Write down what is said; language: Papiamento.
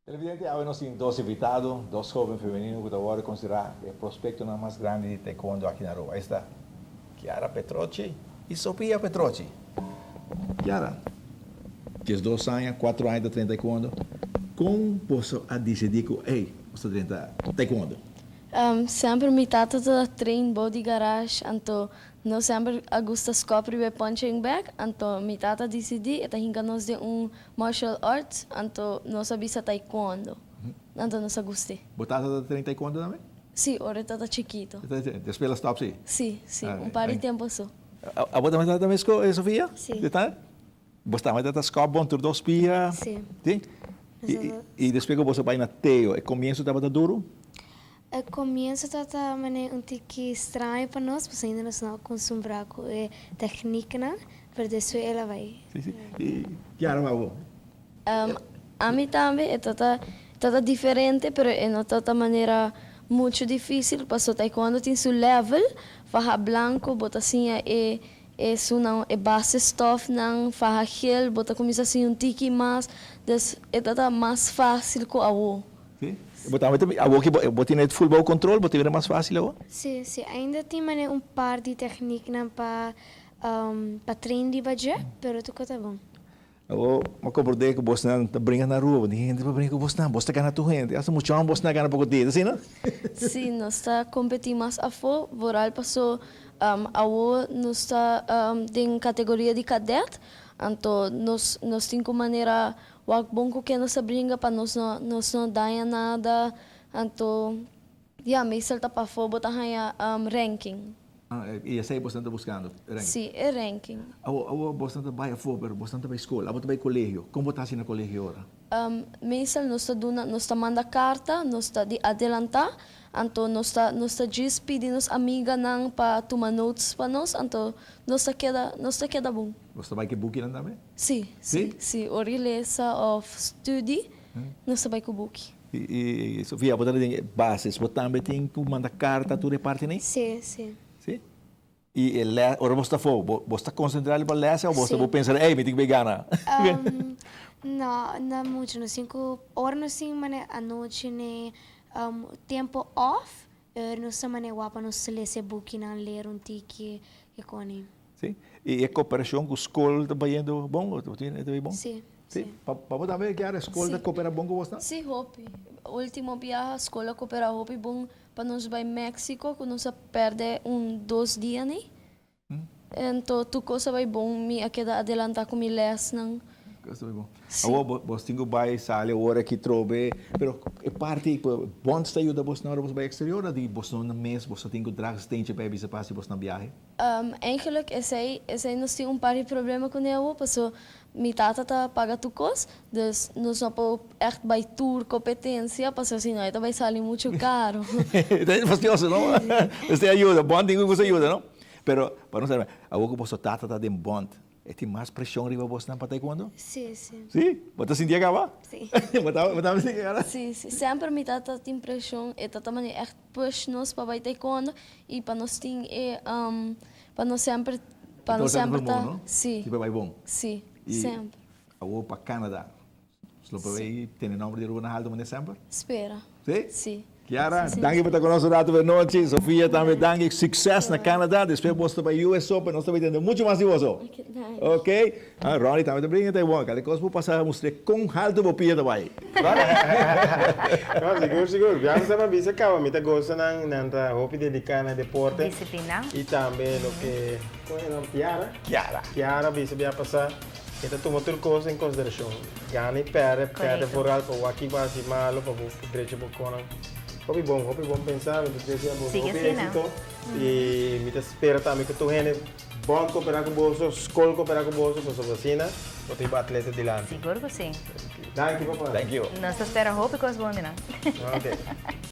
Televidente, awe nos tin dos invitado, dos hoben femenino cu ta worde considera e prospectonan mas grandi di taekwondo aki na Aruba. Esta Kiara Petrocchi y Sofia Petrocchi. Kiara, 12 aña, 4 aña ta train taekwondo. Con boso a dicidi cu, hey, nos ta drenta taekwondo? Semper mi tata ta train bou di garage, anto nos semper a gusta scop riba e punching bag, anto mi tata a dicidi e ta hinca nos den un martial arts, anto nos a bisa taekwondo, anto nos a gust'e. Bo tata ta train taekwondo tambe? Si, ora e tata chikito. Despues el a stop si? Si, si, un par di tempo so. Abo tambe tata mesco, Sofia? Si. Bo tambe tata scop bon tur dos pia? Si. Si? I despues cu boso bai na Teo, e comienzo tabata duro? E comienzo tabata manera un tiki straño pa nos, pasobra ainda nos no a custumbra cu e tecnieknan, pero despues el a bai. Si, si. I Kiara pa bo? Ami tambe e tata tata diferente, pero e no tata manera mucho dificil, pasobra taekwondo tin su level, faha blanco bo ta siña e Esunnan e base stofnan faha gel bo ta cuminsa siña un tiki mas, dus e ta ta mas facil cu awo. Si, bo tambe ta awo ki bo tin e full bou control bo ta bira mas facil awo? Si, si, ainda tin manera un par di technieknan pa pa train riba dje, pero tur cos ta bon. Awor, mi a komprondé ku bosnan ta bringa na Aruba, tin hende pa bringa ku bosnan, bos ta gana tur hende, asta muchon bosnan a gana poko dia, ta asina? Sí, nos ta kompetí mas afó, vooral paso awor nos ta den kategoria di kadet, anto nos nos tin ku manera wak bon ku ken nos ta bringa pa nos no nos no daña nada, anto ya, meestal ta pafó bo ta haña ranking. Ah, i esei bosnan ta buskando, e ranking? Sí, e ranking. Awor, awor bosnan ta bai afó, pero bosnan ta bai skol, abo ta bai kolegio. Kon bo ta hasi na kolegio ora? Meestal nos ta duna, nos ta manda karta, nos ta di adelantá, anto nos ta, nos ta djis pidi nos amiganan pa tuma notes pa nos, anto nos ta keda, nos ta keda bon. Bos ta bai ku e bukinan tambe? Sí, sí, sí. Ora di lesa òf studi, nos ta bai ku buki. I Sofia, bo ta den e bases, bo tambe tin ku manda karta tur e partinan? Sí, sí. Sí? I e lès, ora bo sta afó, bo bo sta konsentrá riba lès o bo sta bo pensa, ey, mi tin ku bai gana? No, no mucho. Nos tin ku, ora nos tin manera anochi n'e tempu off, nos ta manera wak pa nos lesa e bukinan, leer un tiki, ke koni. Sí? I e koperashon ku skol ta bayendo bon? Bo tin e ta bay bon? Sí. Sí? Pa bo tambe Kiara, skol ta koperá bon ku bos ta? Sí, hopi. Ultimo biaha skol a koperá hopi bon pa nos bai Mexico ku nos a pèrdè un dos dia ni. Anto tur kos a bai bon, mi a keda adelantá ku mi lèsnan. Kos a bai bon. Awor bos tin ku bai sali awor aki trobe, pero e parti ku bond ta yuda bos na ora bos bai eksterior a di bos no na mes bos ta tin ku draga steentje pa e bisa pa si bos na biahe? Eigenlijk esei esei nos tin un par di problema kuné awor paso mi tata ta paga tur kos, dus nos no por ègt bai tur kompetensia paso si no e ta bai sali muchu karo. Ta fastioso no? Mester ayuda, bond tin ku gusta yuda no? Pero pa nos awor ku boso tata ta den bond E tin mas presion riba bosnan pa taekwondo? Sí, sí. Sí? Bo ta sinti e caba? Sí. Bo ta bo ta sinti e caba? Sí, sí. Semper mi tata tin presion. E ta ta manera echt push nos pa bai taekwondo y pa nos tin e pa nos semper pa nos semper ta sí. Sí pa bai bon. Sí, semper. Y awor pa Canada. Lo por bay tene nomber di Aruba na halto manera semper? Spera. Sí? Sí. Kiara, danki pa ta cu nos un rato benochi. Sofia tambe danki. Succes na Canada. Despues bos ta bay US Open. Nos ta bay tende mucho mas di boso. Ok, danki. Ok. Ah, Ronnie tambe ta brinca Taiwan. Kale cos bo pasa mustra con halto bo pia ta bay. No, sigur, sigur. Bianca sa pa bisa caba. Mi ta goza nan. Nan ta hopi dedica na deporte. Disciplina. Y tambe loke, con e nomber? Kiara? Kiara. Kiara bisa bia pasa. E ta tuma tur kos en konsiderashon. Gana i pèrdè, pèrdè vooral pa wak ki bo hasi malu pa bo drecha bo konan. Hopi bon, hopi bon pensá, mi ta desea boso hopi éksito i mi ta spera tambe ku tur hende bon koperá ku boso, skol koperá ku boso pasobra asina bo ta hiba atleta dilanti. Sigur ku si. Danki papa. Thank you. Nos ta spera hopi kos bon di nan. Ok.